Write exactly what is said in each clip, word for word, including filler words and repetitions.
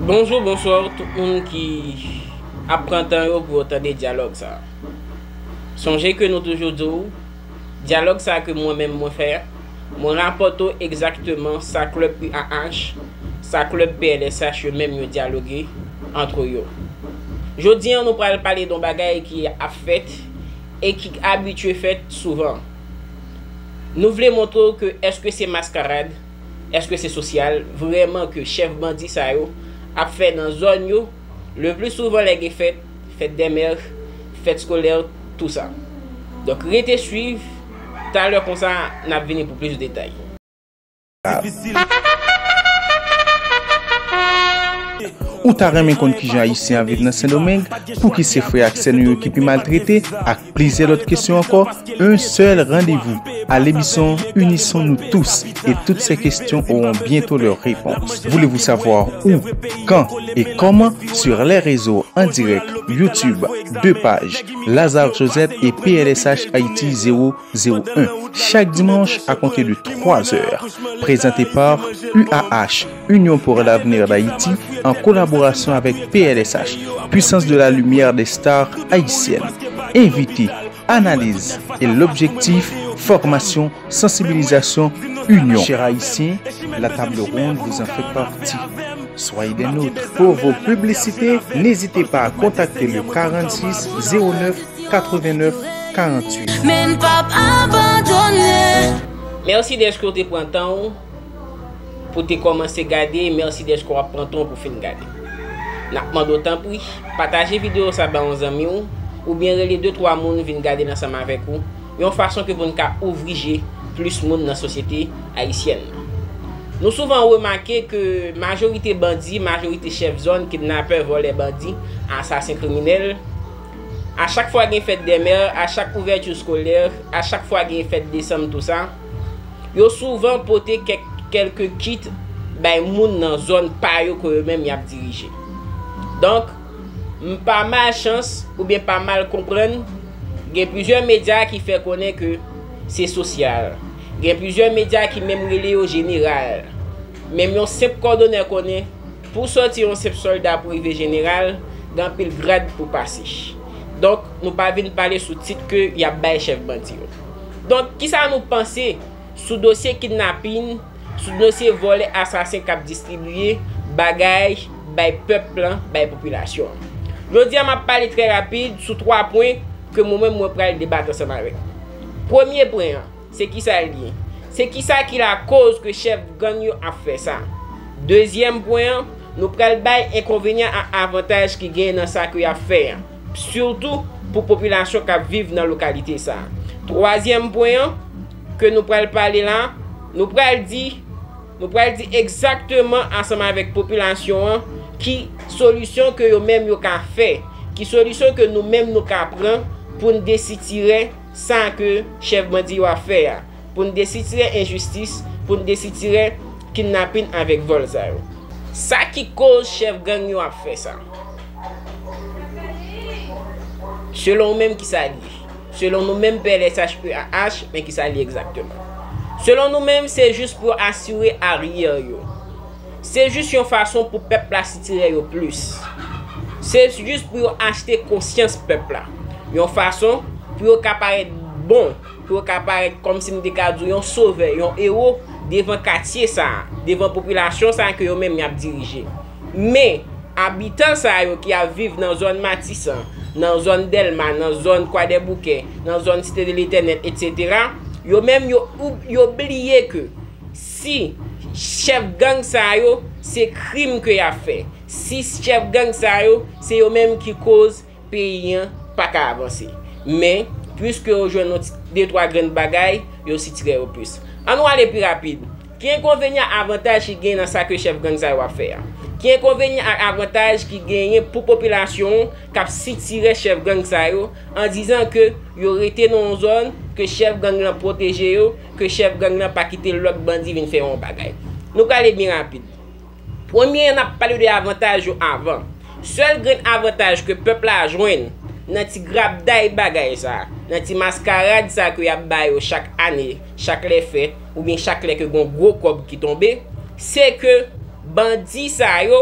Bonjou, bonswa tout moun ki ap pran tan yo pou yo tande dyalòg sa a. Sonje ke nou toujou di w, dyalòg sa a ke mwen menm mwen fè a, mwen rapòte w egzakteman sa klèb U A H, sa klèb P L S H yo menm yo dyaloge antre yo. Jodi a, nou pral pale de yon bagay ki ap fèt e ki abitye fèt souvan. Nou vle montre w ke èske se maskarad, èske se sosyal, vrèman ke chèf bandi sa yo ap fè nan zòn yo, le pli souvan lè gen fèt, fèt dè mè, fèt skolè, tou sa. Donk, rete swiv, talè konsa, n ap vini pou plis detay. Ou ta renmen konn kijan Ayisyen ap viv nan Sendomeng? Pouki se frè ak sè nou yo ki pi maltrete? Ak plizyè lòt kesyon ankò, un seul rendez-vous. À l'unisson, unissons-nous tous, et toutes ces questions auront bientôt leur réponse. Voulez-vous savoir où, quand et comment? Sur les réseaux, en direct, YouTube, deux pages, Lazare Josette et P L S H Haïti zéro zéro un, chaque dimanche à compter de trois heures. Présenté par U A H, Union pour l'avenir d'Haïti, en collaboration avec P L S H, Puissance de la lumière des stars haïtiennes. Invité, analyse et l'objectif, formation, sensibilisation, union. Chers Haïtiens, la table ronde vous en fait partie. Soyez des nôtres. Pour vos publicités, n'hésitez pas à contacter le quarante-six zéro neuf quatre-vingt-neuf quarante-huit. Men n p ap abandone. Mèsi dèske w te pran tan w pou te kòmanse gade, mèsi dèske w ap pran tan w pou fin gade. N ap mande w tanpri, pataje videyo sa ba yon zanmi w, oubyen rele de twa moun vin gade l ansanm avèk ou, yon fason ke pou n ka ouvri je plis moun nan sosyete ayisyèn nan. Nou souvan remake ke majorite bandi, majorite chèf zòn, kidnapè, vòlè, bandi, asasen, kriminèl, a chak fwa gen fèt dè mè, a chak ouvèti skolè, a chak fwa gen fèt desanm, tou sa, yo souvan pote kèk, kèlke kit bay moun nan zòn pa yo ke yo menm y ap dirije. Donk, m pa malchans oubyen pa mal konprann, gen plizyè medya ki fè konnen ke se sosyal. Gen plizyè medya ki menm rele yo jeneral. Menm yon senp kòdonè konnen, pou sòti yon senp sòlda pou rive jeneral, gen anpil grad pou pase. Donk, nou pa vin pale sou tit ke y ap bay chèf bandi yo. Donk, kisa nou panse sou dosye kidnapin, sou dosye vòlè asasen k ap distribiye bagay bay pèp lan, bay popilasyon an? Jodi a, m ap pale trè rapid sou twa pwen ke mwen menm mwen pral debat ansanm avèk nou. Premye pwen an, se kisa l ye? Se kisa ki lakoz ke chèf gang yo ap fè sa? Dezyèm pwen an, nou pral bay enkonvenyan ak avantaj ki genyen nan sa ke y ap fè an, sitou pou popilasyon k ap viv nan lokalite sa a. Twazyèm pwen an ke nou pral pale la, nou pral di, nou pral di egzakteman ansanm avèk popilasyon an ki solisyon ke yo menm yo ka fè, ki solisyon ke nou menm nou ka pran pou n desitirè sa ke chèf bandi yo ap fè a, pou n desitirè enjistis, pou n desitirè kidnapin avèk vòl sa yo. Sa ki koz chèf gang yo ap fè sa? Selon ou menm, kisa l ye? Selon nou menm, P L S H E A H, men kisa l ye egzakteman? Selon nou menm, se jis pou yo asire aryè yo. Se jis yon fason pou pèp la sitirè yo plis. Se jis pou yo achte konsyans pèp la. Yon fason pou yo ka parèt bon, pou yo ka parèt kòmsi m te ka di w yon sovè, yon ewo devan katye sa a, devan popilasyon sa a ke yo menm y ap dirije. Men, abitan sa yo ki ap viv nan zòn Matisan, nan zòn Dèlma, nan zòn Kwadèboukè, nan zòn Site de Letènèl, etsetera, yo menm yo, yo bliye ke si chèf gang sa yo, se krim ke y ap fè. Si chèf gang sa yo, se yo menm ki koz peyi an pa ka avanse. Men, piske yo jwenn yon ti, de twa grenn bagay, yo sitirè yo plis. Ann nou ale pi rapid. Ki enkonvenyan, avantaj ki gen nan sa ke chèf gang sa yo ap fè a? Ki enkonvenyan ak avantaj ki genyen pou popilasyon k ap sitirè chèf gang sa yo, an dizan ke yo rete nan yon zòn, ke chèf gang lan pwoteje yo, ke chèf gang lan pa kite lòt bandi vin fè yon bagay? Nou prale byen rapid. Premye an, n ap pale de avantaj yo avan. Sèl grenn avantaj ke pèp la jwenn nan ti grabday bagay sa, nan ti maskarad sa ke y ap ba yo chak ane, chak lè fèt, oubyen chak lè ke gon gwo kòb ki tonbe, se ke bandi sa yo,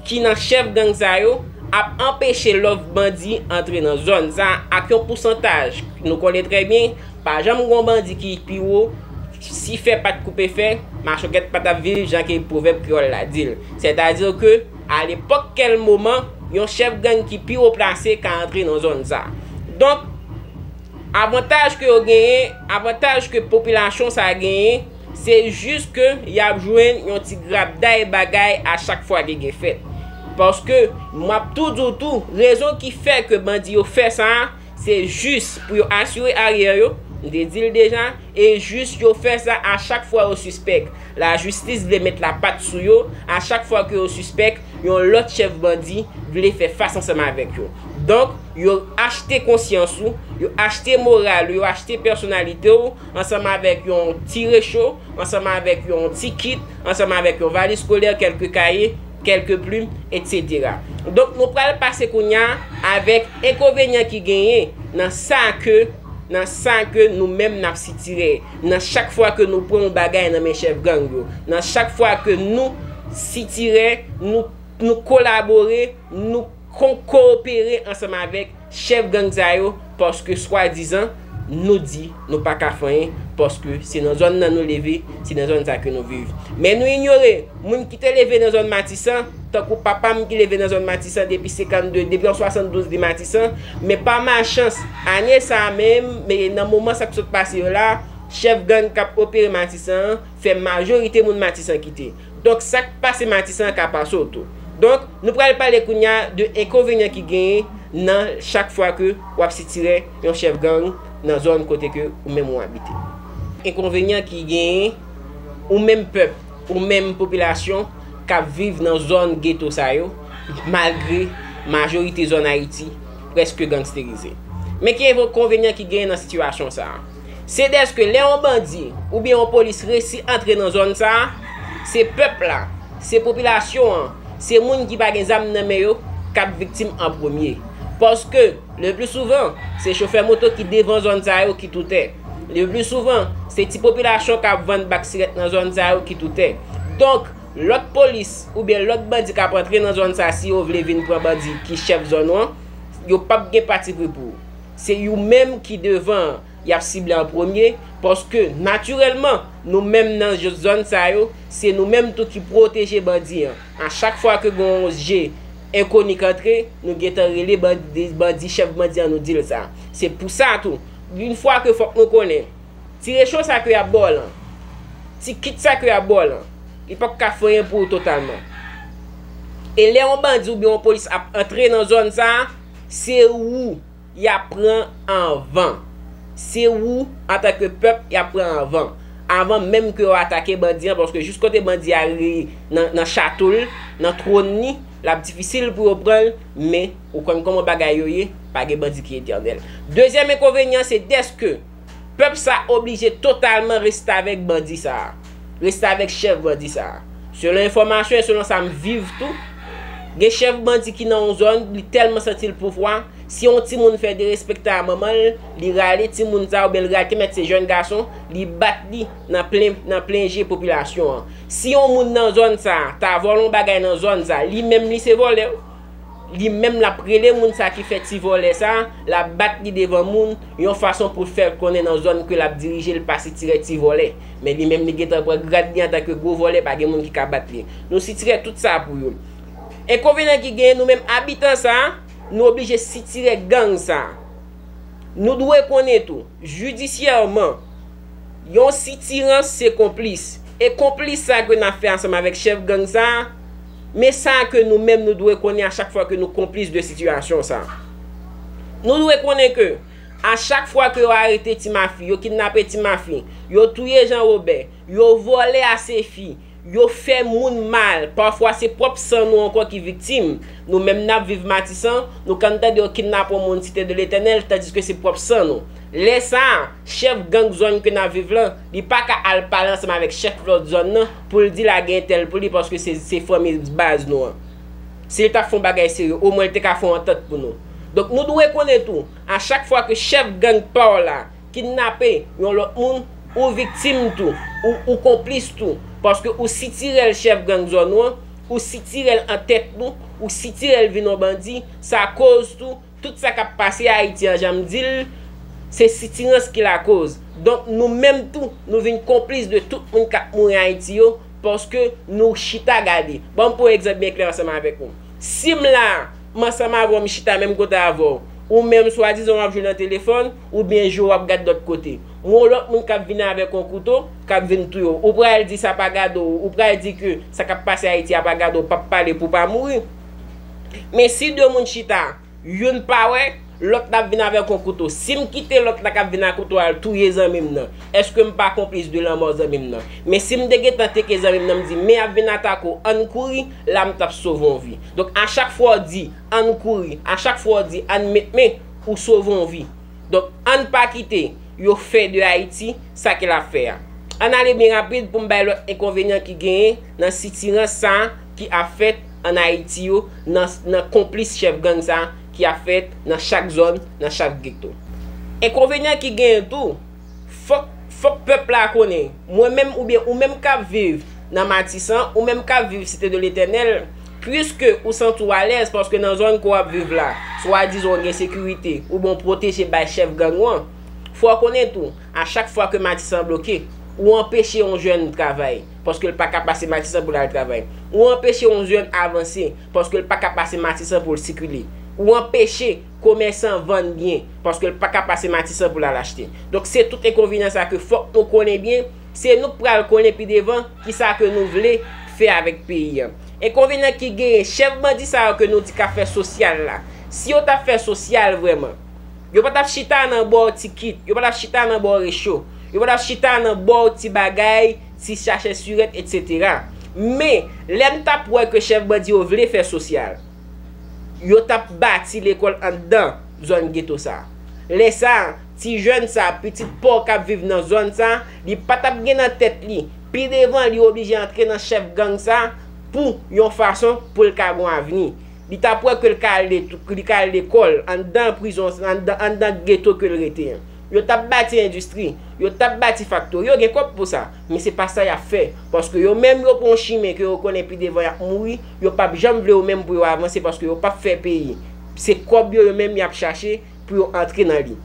ki nan chèf gang sa yo ap anpeche lòt bandi antre nan zòn sa a ak yon pousantaj nou konnen trè byen, pa janm gen yon bandi ki pi wo, si fè pa t koupe fè, machòkèt pa t ap viv, jan ke pwovèb kreyòl la di l. Sètadi ke, a nenpòt kèl moman, yon chèf gang ki pi wo plase ka antre nan zòn sa a. Donk, avantaj ke yo genyen, avantaj ke popilasyon sa a genyen, se jis ke y ap jwenn yon ti grabday bagay a chak fwa ke gen fèt. Paske, m ap tou di w tou, rezon ki fè ke bandi yo fè sa a, se jis pou yo asire aryè yo, m te di l deja, e jis yo fè sa a chak fwa yo sispèk. Lajistis vle met lapat sou yo, a chak fwa ke yo sispèk, yon lòt chèf bandi vle fè fas ansanm avèk yo. Donk, yo achte konsyans ou, yo achte moral ou, yo achte pèsonalite w, ansanm avèk yon ti recho, ansanm avèk yon ti kit, ansanm avèk yon valiz skolè, kèlke kaye, kèlke plim, etsetera. Donk, nou pral pase kounye a avèk enkonvenyan ki genyen nan sa ke, nan sa ke nou menm n ap sitire. Nan chak fwa ke nou pran yon bagay nan men chèf gang yo, nan chak fwa ke nou sitire, nou, nou kolabore, nou ko-, kowopere ansanm avèk chèf gang sa yo, paske swadizan nou di nou pa ka fè anyen, paske se nan zòn nan nou leve, se nan zòn sa ke nou viv. Men nou inyore moun ki te leve nan zòn Matisan, tankou papa m ki leve nan zòn Matisan depi senkannde, depi an swasanndouz li Matisan, men pa malchans, ane sa a menm, men nan moman sa k sot pase yo la, chèf gang k ap opere Matisan an fè majorite moun Matisan kite. Donk, sa k pase Matisan an ka pase w tou. Donk, nou pral pale kounye a de enkonvenyan ki genyen nan chak fwa ke w ap sitire yon chèf gang nan zòn kote ke ou menm ou abite. Enkonvenyan ki genyen, ou menm pèp, ou menm popilasyon k ap viv nan zòn geto sa yo, malgre majorite zòn Ayiti prèske gangsterize. Men ki enkonvenyan ki genyen nan sitiyasyon sa a? Se dèske lè yon bandi oubyen yon polis resi antre nan zòn sa a, se pèp la, se popilasyon an, se moun ki pa gen zam nan men yo k ap viktim an premye. Paske, le pli souvan, se chofè moto ki devan zòn sa yo ki toutè. Le pli souvan, se ti popilasyon k ap vann bak sirèt nan zòn sa yo ki toutè. Donk, lòt polis oubyen lòt bandi k ap antre nan zòn sa, si yo vle vin pran bandi ki chèf zòn ou an, yo p ap gen patipri pou ou. Se ou menm ki devan an y ap sible an premye, paske, natirèlman, nou menm nan zòn sa yo, se nou menm tou ki pwoteje bandi an. A chak fwa ke gen yon je enkoni k antre, nou gentan rele bandi, bandi, chèf bandi an, nou di l sa. Se pou sa tou, yon fwa ke fòk nou konnen, ti recho sa ke y ap ba w lan, ti kit sa ke y ap ba w lan, li p ap ka fè anyen pou ou totalman. E lè yon bandi oubyen yon polis ap antre nan zòn sa a, se ou y ap pran anvan. Se ou, antanke pèp, y ap pran anvan. Avan menm ke yo atake bandi an, paske jis kote bandi a rive nan, nan chato l, nan twòn li, l ap difisil pou yo pran l, men ou konn kòman bagay yo ye, pa gen bandi ki etènèl. Dezyèm enkonvenyan, se dèske pèp sa oblije totalman restavèk bandi sa a. Restavèk chèf bandi sa a. Selon enfòmasyon e selon sa m viv tou, gen chèf bandi ki nan yon zòn, li tèlman santi l pouvwa, si yon timoun fè derespektan a manman l, li rale timoun sa a, oubyen l rale, te mèt se jèn gason, li bat li nan plen, nan plen je popilasyon an. Si yon moun nan zòn sa a ta vòlè yon bagay nan zòn sa a, li menm li se vòlè. Li menm l ap rele moun sa ki fè ti vòlè sa, l ap bat li devan moun, yon fason pou l fè konnen nan zòn ke l ap dirije, l pa sitire ti vòlè. Men li menm li gentan pran grad li antanke gwo vòlè, pa gen moun ki ka bat li. Nou sitire tout sa pou yo. Enkonvenyan ki genyen, nou menm abitan sa, nou oblije sitire gang sa. Nou dwe konnen tou, jidisyèman, yon sitirans se konplis. E konplis sa ke n ap fè ansanm avèk chèf gang sa, men sa ke nou menm nou dwe konnen a chak fwa ke nou konplis de sitiyasyon sa. Nou dwe konnen ke a chak fwa ke yo arete Ti Mafi, yo kidnape Ti Mafi, yo touye Jan Wobè, yo vòlè Asefi, yo fè moun mal, pafwa se pwòp san nou ankò ki viktim. Nou menm n ap viv Matisan, nou konn tande yo kidnape yon moun Site de Letènèl, tandiske se pwòp san nou. Lè sa a, chèf gang zòn ke n ap viv lan, li pa ka al pale ansanm avèk chèf lòt zòn nan pou l di l a gen entèl pou li, paske se, se fanmi baz nou an. Si l t ap fè yon bagay serye, omwen l te ka fè yon antant pou nou. Donk, nou dwe konnen tou, a chak fwa ke chèf gang pa w la kidnape yon lòt moun, ou viktim tou, ou, ou konplis tou, paske ou sitirè l chèf gang zòn ou an, Ou sitire l an tèt nou, ou sitire l vin yon bandi, sa koz tou, tout sa k ap pase Ayiti an, jan m di l, se sitirans ki lakoz. Donk, nou menm tou, nou vin konplis de tout moun k ap mouri Ayiti yo, paske nou chita gade. Ban m pran yon egzanp byen klè ansanm avèk ou. Si m la, m ansanm avè w, m chita menm kote avè w, ou menm swadizan w ap jwe nan telefòn, oubyen jwe w ap gad lòt kote. M wè yon lòt moun k ap vini avèk yon kouto, k ap vin touye w. Ou pral di sa pa gade w, ou pral di ke sa k ap pase Ayiti a pa gade w, p ap pale pou w pa mouri. Men si de moun chita, youn pa wè, lòt la ap vin avèk yon kouto. Si m kite lòt la k ap vin ak kouto a al touye zanmi m nan, èske m pa konplis de lanmò zanmi m nan? Men si m te gentan teke zanmi m nan, m di, men ap vin atake w, ann kouri, la m t ap sove yon vi. Donk, a chak fwa w di, ann kouri, a chak fwa w di, ann met men, ou sove yon vi. Donk, ann pa kite yo fè de Ayiti sa ke l ap fè a. Ann ale byen rapid pou m bay lòt enkonvenyan ki genyen nan sitirans sa a ki ap fèt ann Ayiti yo, nan, nan konplis chèf gang sa a ki ap fèt nan chak zòn, nan chak geto. Enkonvenyan ki genyen tou, fòk, fòk pèp la konnen, mwen menm oubyen ou menm k ap viv nan Matisan, ou menm k ap viv Site de Letènèl, piske ou santi w alèz paske nan zòn ke w ap viv la, swadizan w gen sekirite, oubyen w pwoteje bay chèf gang ou an, fò w konnen tou, a chak fwa ke Matisan bloke, ou anpeche yon jèn travay, paske l pa ka pase Matisan pou l al travay. Ou anpeche yon jèn avanse, paske l pa ka pase Matisan pou l sikile. Ou anpeche komèsan vann byen, paske l pa ka pase Matisan pou l al achte. Donk, se tout enkonvenyan sa ke fòk nou konnen byen, se nou k pral konnen pi devan kisa ke nou vle fè avèk peyi a. Enkonvenyan ki genyen, chèf bandi sa yo ke nou di k ap fè sosyal la, si yo t ap fè sosyal vrèman, yo pa t ap chita nan bò ti kit, yo pa t ap chita nan bò recho, yo pa t ap chita nan bò ti bagay, ti sachè sirèt, etsetera. Men, lè m t ap wè ke chèf bandi yo vle fè sosyal, yo t ap bati lekòl anndan zòn geto sa a. Lè sa a, ti jèn sa a, pitit pa w k ap viv nan zòn sa a, li pa t ap gen nan tèt li, pi devan li oblije antre nan chèf gang sa a pou yon fason pou l ka gon avni. Li t ap wè ke l ka al, li ka al lekòl, anndan prizon, anndan, anndan geto ke l rete an. Yo t ap bati endistri, yo t ap bati faktori, yo gen kòb pou sa. Men se pa sa y ap fè, paske yo menm yo pran yon chimen ke yo konnen pi devan y ap mouri, yo p ap janm vle yo menm pou yo avanse paske yo p ap fè peyi. Se kòb yo, yo menm y ap chache pou yo antre nan li.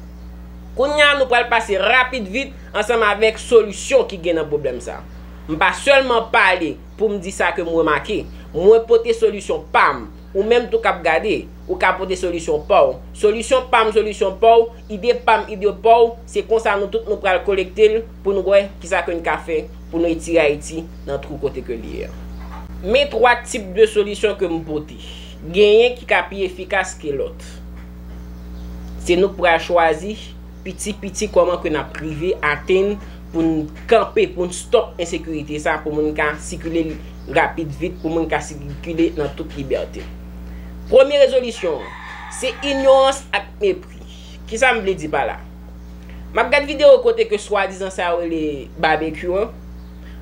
Kounye a, nou pral pase rapid vit ansanm avèk solisyon ki gen nan pwoblèm sa. M pa sèlman pale pou m di sa ke m remake, mwen pote solisyon pa m. Ou menm tou k ap gade, ou ka pote solisyon pa w. Solisyon pa m, solisyon pa w, ide pa m, ide pa w, se konsa nou tout nou pral kolekte l pou nou wè kisa ke n ka fè pou nou retire Ayiti nan twou kote ke l ye a. Men twa tip de solisyon ke m pote. Genyen ki ka pi efikas ke lòt. Se nou k pral chwazi piti piti kòman ke n ap rive atenn pou n kanpe, pou n stòp ensekirite sa, pou moun ka sikile rapid vit, pou moun ka sikile nan tout libète. Premye rezolisyon an, se inyorans ak mepri. Kisa m vle di pa la? M ap gad videyo kote ke swadizan sa yo rele Babekyou an,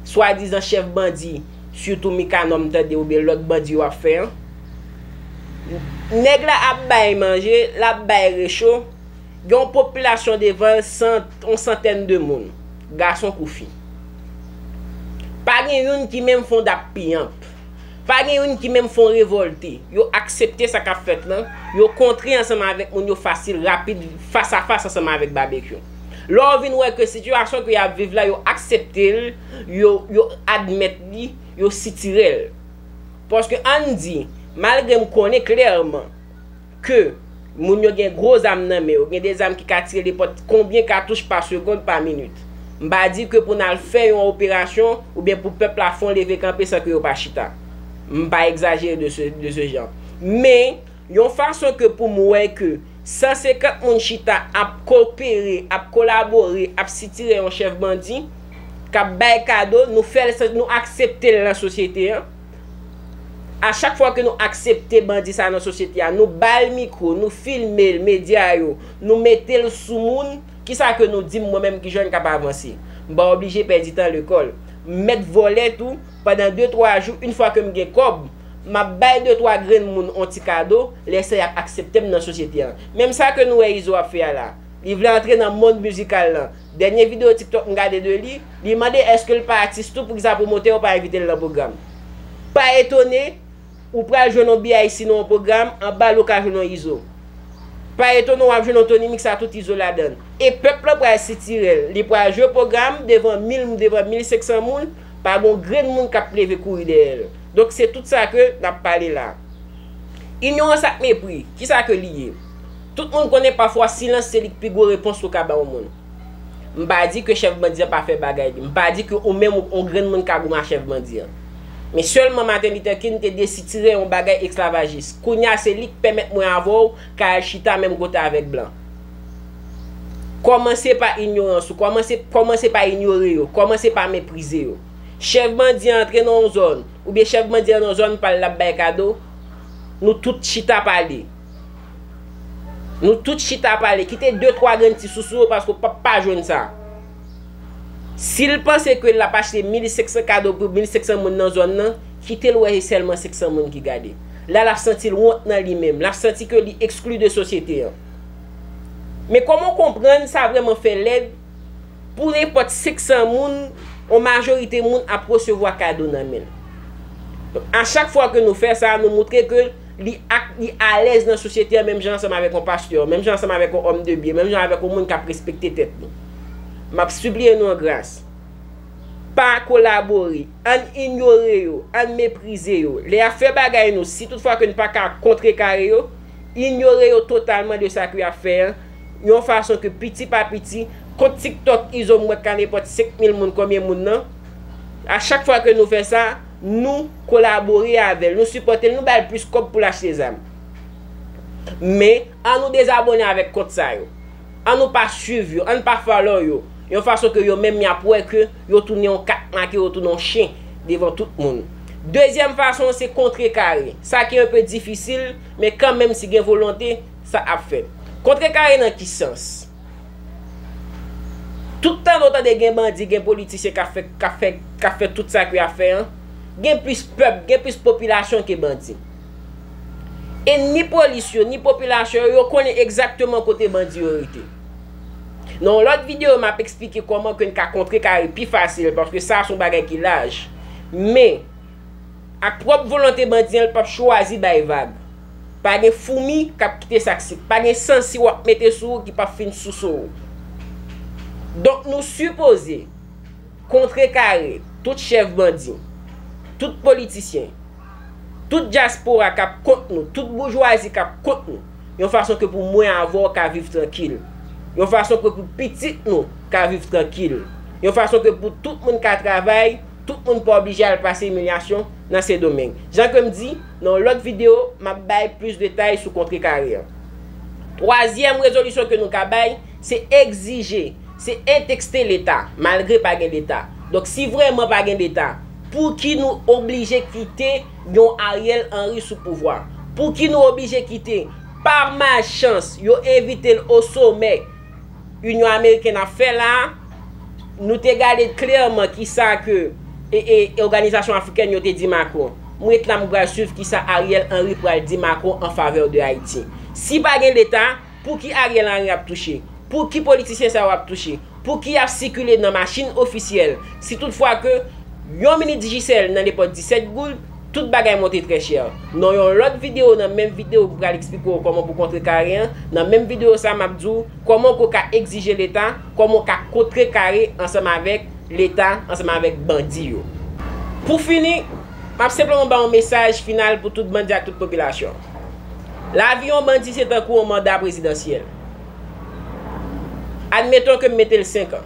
swadizan chèf bandi, sitou Mikanò m tande oubyen lòt bandi yo ap fè an. Nèg la ap bay manje, l ap bay recho, gen yon popilasyon devan l, san, yon santèn de moun, gason kou fi. Pa gen youn ki menm fè yon dap piyanp. Pa gen youn ki menm fè yon revòlte. Yo aksepte sa k ap fèt lan, yo kontre ansanm avèk moun yo fasil, rapid, fas a fas ansanm avèk Babekyou. Lè w vin wè ke sitiyasyon ke y ap viv la, yo aksepte l, yo, yo admèt li, yo sitire l. Paske ann di, malgre m konnen klèman ke moun yo gen gwo zam nan men yo, gen de zam ki ka tire nenpòt konbyen katouch pa segonn, pa minit. M pa di ke pou n al fè yon operasyon oubyen pou pèp la fè yon leve kanpe san ke yo pa chita. M pa egzajere de se, de se jan. Men, yon fason ke pou m wè ke san senkant moun chita ap kopere, ap kolabore, ap sitire yon chèf bandi, k ap bay kado, nou fè l, nou aksepte l nan sosyete an. A chak fwa ke nou aksepte bandi sa nan sosyete a, nou ba l mikwo, nou filme l, medya yo, nou mete l sou moun, kisa ke nou di m, mwen menm ki jèn k ap avanse? M pa oblije pèdi tan lekòl. M mèt vòlè tou, pandan de twa jou, yon fwa ke m gen kòb, m ap bay de twa grenn moun yon ti kado, lè sa y ap aksepte m nan sosyete an. Menm sa ke nou wè Izo ap fè a la. Li vle antre nan mond mizikal lan. Dènye videyo TikTok m gade de li, li mande èske l pa atis tou, poukisa pwomotè yo pa envite l nan pwogram. Pa etone, ou pral jwenn yon B I C nan yon pwogram, anba l ou ka jwenn yon Izo. Pa etone, w ap jwenn yon Tony Mix a tout Izo ladan l. E pèp lan pral sitire l, li pral jwe pwogram devan mil, devan mil senk san moun, pa gen yon grenn moun k ap leve kouri dèyè l. Donk, se tout sa ke n ap pale la. Inyorans ak mepri, kisa ke li ye? Tout moun konnen pafwa silans se li k pi gwo repons ou ka ba yon moun. M pa di ke chèf bandi an pa fè bagay li. M pa di ke ou menm ou, yon grenn moun ka goumen ak chèf bandi an. Men sèlman Martin Luther King te desitire yon bagay esklavajis. Kounye a se li k pèmèt mwen avè w ka al chita menm kote avèk blan. Kòmanse pa inyorans ou, kòmanse, kòmanse pa inyore yo, kòmanse pa meprize yo. Chèf bandi an antre nan yon zòn, oubyen chèf bandi an nan yon zòn pa l l ap bay kado, nou tout chita pale. Nou tout chita pale, kite de twa grenn ti sousou yo paske w p ap pa jwenn sa. Si l panse ke l ap achte mil senk san kado pou mil senk san moun nan zòn nan, kite l wè se sèlman senk san moun ki gade. La, l ap santi l wont nan li menm, l ap santi ke li ekskli de sosyete an. Men kòman w konprann sa vrèman fè lèd pou nenpòt senk san moun, yon majorite moun ap resevwa kado nan men l. Donk, a chak fwa ke nou fè sa, nou montre ke li ak, li alèz nan sosyete an, menm jan ansanm avèk yon pastè, menm jan ansanm avèk yon òm de byen, menm jan avèk yon moun k ap respekte tèt li. M ap sipliye nou an gras. Pa kolabore, ann inyore yo, ann meprize yo. Lè y ap fè bagay nou, si toutfwa ke n pa ka kontrekare yo, inyore yo totalman de sa ke y ap fè an, yon fason ke piti pa piti, kont TikTok Izo m wè ka nenpòt senk mil moun, konbyen moun nan, a chak fwa ke nou fè sa, nou kolabore avè l, nou sipòte l, nou ba l plis kòb pou l achte zam. Men, ann nou dezabòne avèk kont sa yo. Ann nou pa swiv yo, ann pa follow yo, yon fason ke yo menm y ap wè ke yo tounen yon kat make, yo tounen yon chen devan tout moun. Dezyèm fason, se kontrekare. Sa ki enpe difisil, men kanmenm si gen volonte, sa ap fèt. Kontrekare nan ki sans? Tout tan nou tande gen bandi, gen politisyen k ap fè, k ap fè, k ap fè tout sa ke y ap fè an, gen plis pèp, gen plis popilasyon ke bandi. E ni polis yo, ni popilasyon yo, yo konnen egzakteman kote bandi yo rete. Nan yon lòt videyo, m ap eksplike kòman ke n ka kontrekare pi fasil, paske sa se yon bagay ki laj. Men, ak pwòp volonte bandi an, l p ap chwazi bay vag. Pa gen foumi k ap kite sak sik. Pa gen sansi w ap mete sou ou ki p ap fin souse w. Donk, nou sipoze kontrekare tout chèf bandi, tout politisyen, tout dyaspora k ap kont nou, tout boujwazi k ap kont nou, yon fason ke pou mwen avè w ka viv trankil, yon fason ke pou pitit nou ka viv trankil, yon fason ke pou tout moun ka travay, tout moun pa oblije al pase imilyasyon nan Sendomeng. Jan ke m di, nan yon lòt videyo, m ap bay plis detay sou kontrekare an. Twazyèm rezolisyon ke nou ka bay, se egzije, se entekste Leta, malgre pa gen Leta. Donk, si vrèman pa gen Leta, pouki nou oblije kite yon Ariel Henry sou pouvwa? Pouki nou oblije kite, pa malchans, yo envite l o somè Inyon Ameriken ap fè la a? Nou te gade klèman kisa ke e, e, òganizasyon afrikèn yo te di Macron. M ret la, m pral swiv kisa Ariel Henry pral di Macron an favè de Ayiti. Si pa gen Leta, pou ki Ariel Henry ap touche? Pou ki politisyen sa yo ap touche? Pou ki y ap sikile nan machin ofisyèl? Si toutfwa ke yon minit Digicel nan nenpòt disèt goud, tout bagay monte trè chè. Nan yon lòt videyo, nan menm videyo, m pral eksplike w kòman pou kontrekare an. Nan menm videyo sa, m ap di w kòman ke w ka egzije Leta, kòman w ka kontrekare ansanm avèk Leta, ansanm avèk bandi yo. Pou fini, m ap senpleman ba yon mesaj final pou tout bandi ak tout popilasyon. Lavi yon bandi se tankou yon manda prezidansyèl. Admeton ke m mete l senk an.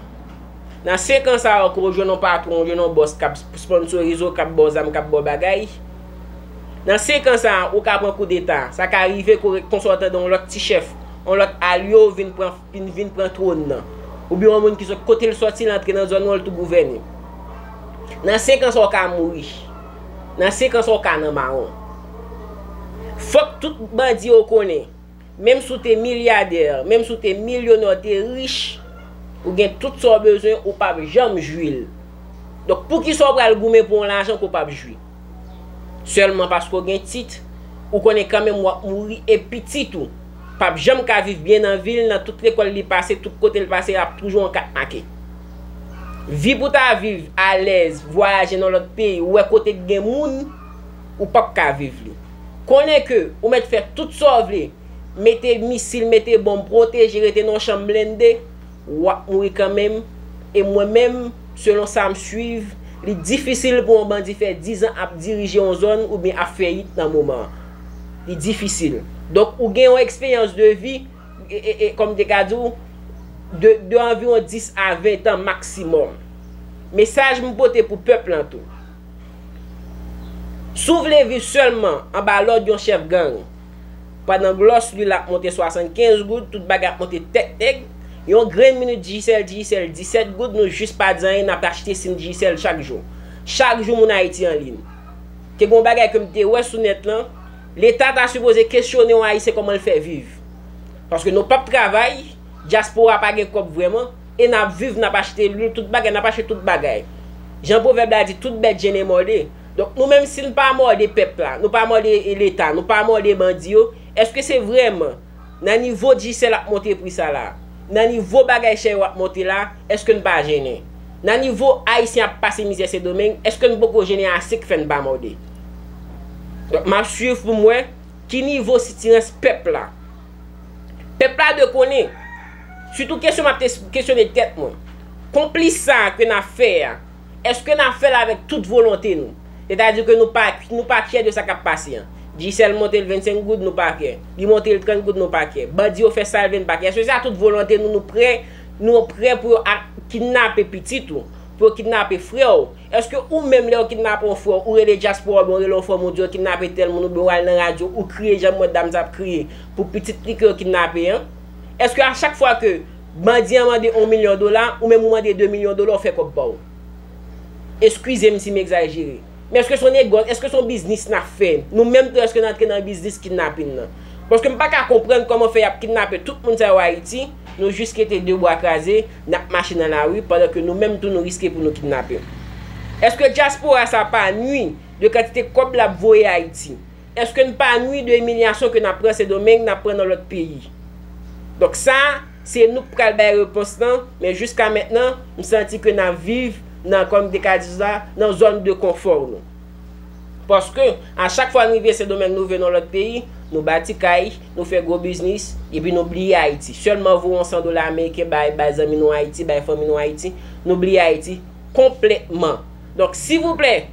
Nan senk an sa yo, ke w jwenn yon patwon, w jwenn yon bòs k ap sponsorize w, k ap ba w zam, k ap ba w bagay. Nan senk an sa a, ou ka pran koudeta. Sa ka rive ke w ret konsa w tande yon lòt ti chèf, yon lòt alye w vin pran, vin, vin pran twòn nan. Oubyen yon moun ki sot kote l sòti, l antre nan zòn ou, l tou gouvène. Nan senk an sa a, w ka mouri. Nan senk an sa a, w ka nan mawon. Fòk tout bandi yo konnen, menm si w te milyadè, menm si w te milyonè, w te rich, ou gen tout sa w bezwen, ou p ap janm jwi l. Donk, poukisa w pral goumen pou yon lajan ke w p ap jwi? Sèlman paske w gen tit, ou konnen kanmenm w ap mouri e pitit ou p ap janm ka viv byen nan vi l, nan tout lekòl li pase, tout kote l pase, l ap toujou an kat make. Vi pou w ta viv alèz, vwayaje nan lòt peyi, ou wè kote k gen moun, Ou p ap ka viv li. Konnen ke ou mèt fè tout sa w vle, mete misil, mete bonm, pwoteje, rete nan yon chanm blende, w ap mouri kanmenm. E mwen menm, selon sa m swiv, li difisil pou yon bandi fè diz an ap dirije yon zòn oubyen ap fè yit nan moman an. Li difisil. Donk, ou gen yon eksperyans de vi, e, e, e, kòm m te ka di w, de, de anviwon dis a ven tan maksimòm. Mesaj m pote pou pèp lan tou. Si w vle viv sèlman anba lòd yon chèf gang, pandan glòs lwil ap monte swasannkenz goud, tout bagay ap monte tèk nèg, yon grenn minit Digicel, Digicel disèt goud, nou jis pa di anyen, n ap achte sim Digicel chak jou. Chak jou moun Ayiti anliy. Te gen yon bagay ke m te wè sou nèt lan, Leta ta sipoze kesyone yon Ayisyen kòman l fè viv. Paske nou p ap travay, dyaspora pa gen kòb vrèman, e n ap viv, n ap achte lwil, tout bagay, n ap achte tout bagay. Jan pwovèb la di, tout bèt jennen mòde. Donk, nou menm, si n pa mòde pèp la, nou pa mòde Leta, nou pa mòde bandi yo, èske se vrèman nan nivo Digicel ap monte pri sa la, nan nivo bagay chè yo ap monte la, èske n pa jennen? Nan nivo Ayisyen ap pase mizè Sendomeng, èske n poko jennen ase k fè n pa mòde? Donk, m ap swiv pou m wè ki nivo sitirans pèp la. Pèp la dwe konnen. Sitou kesyon m ap te kesyone tèt mwen. Konplis sa a ke n ap fè a, èske n ap fè l avèk tout volonte nou? Sètadi ke nou pa, nou pa kyè de sa k ap pase an. Digicel monte l vennsenk goud, nou pa kyè. Li monte l trant goud, nou pa kyè. Bandi yo fè sa l vle, n pa kyè. Èske se a tout volonte nou, nou prè, nou prè pou yo a-, kidnape pitit ou, pou yo kidnape frè w? Èske ou menm, lè yo kidnape yon frè w, ou rele dyaspora oubyen ou rele yon fanmi w, ou di yo kidnape tèl moun, oubyen w al nan radyo, ou kriye jan m wè dam sa ap kriye pou pitit li ke yo kidnape an? Èske a chak fwa ke bandi an mande yon milyon dola, ou menm ou mande de milyon dola, ou fè kòb pa w? Eskize m si m egzajere. Men èske se yon negòs, èske se yon biznis n ap fè? Nou menm tou, èske n antre nan biznis kidnapin nan? Paske m pa ka konprann kòman fè y ap kidnape tout moun sa yo Ayiti, nou jis rete de bra kraze, n ap mache nan lari, pandan ke nou menm tou nou riske pou nou kidnape. Èske dyaspora sa pa nwi de kantite kòb l ap voye Ayiti? Èske n pa nwi de imilyasyon ke n ap pran Sendomeng, n ap pran nan lòt peyi? Donk sa, se nou k pral bay repons lan, men jiska mentnan, m santi ke n ap viv nan, kòm m te ka di sa, nan zòn de konfò nou. Paske, a chak fwa n rive Sendomeng, nou rive nan lòt peyi, nou bati kay, nou fè gwo biznis, epi nou bliye Ayiti. Sèlman voye yon san dola ameriken bay, bay zanmi nou Ayiti, bay fanmi nou Ayiti, nou bliye Ayiti konplètman. Donk, silvouplè,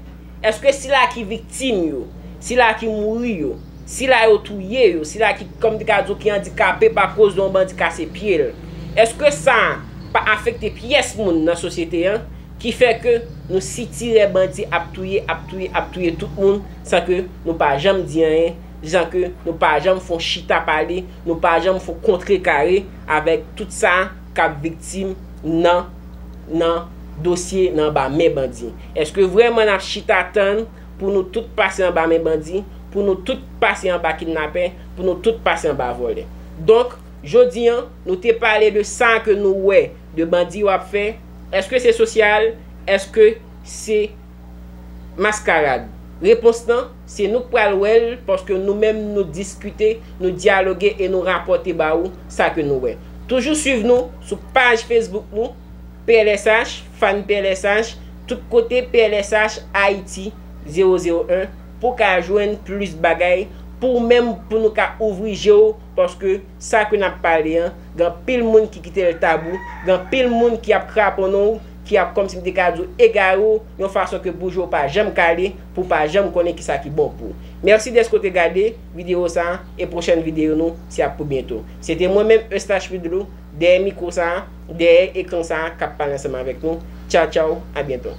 èske sila ki viktim yo, sila ki mouri yo, sila yo touye yo, sila ki, kòm m te ka di w, ki andikape pa koz de yon bandi kase pye l, èske sa pa afekte pyès moun nan sosyete an, ki fè ke nou sitirè bandi ap touye, ap touye, ap touye tout moun, san ke nou pa janm di anyen, san ke nou pa janm fè yon chita pale, nou pa janm fè yon kontrekare avèk tout sa k ap viktim nan, nan dosye nan anba men bandi? Èske vrèman n ap chita tann pou nou tout pase anba men bandi, pou nou tout pase anba kidnapè, pou nou tout pase anba vòlè? Donk, jodi an, nou te pale de sa ke nou wè de bandi yo ap fè. Èske se sosyal? Èske se maskarad? Repons lan, se nou k pral wè l, paske nou menm nou diskite, nou dyaloge e nou rapòte ba ou sa ke nou wè. Toujou swiv nou sou paj Facebook nou, P L S H, fan P L S H, tout kote P L S H Ayiti zewo zewo en, pou w ka jwenn plis bagay, pou w menm, pou nou ka ouvri je w, paske sa ke n ap pale an, gen anpil moun ki kite l tabou, gen anpil moun ki ap kraponnen w, ki ap, kòmsi m te ka di w, egare w, yon fason ke pou je w pa janm kale, pou w pa janm konnen kisa ki bon pou w. Mèsi dèske w te gade videyo sa a, e pwochèn videyo nou, se ap pou byento. Se te mwen menm, Eustache Pidlou, dèyè mikwo sa a, dèyè ekran sa a, k ap pale ansanm avèk nou. Tchaw, tchaw, a byento.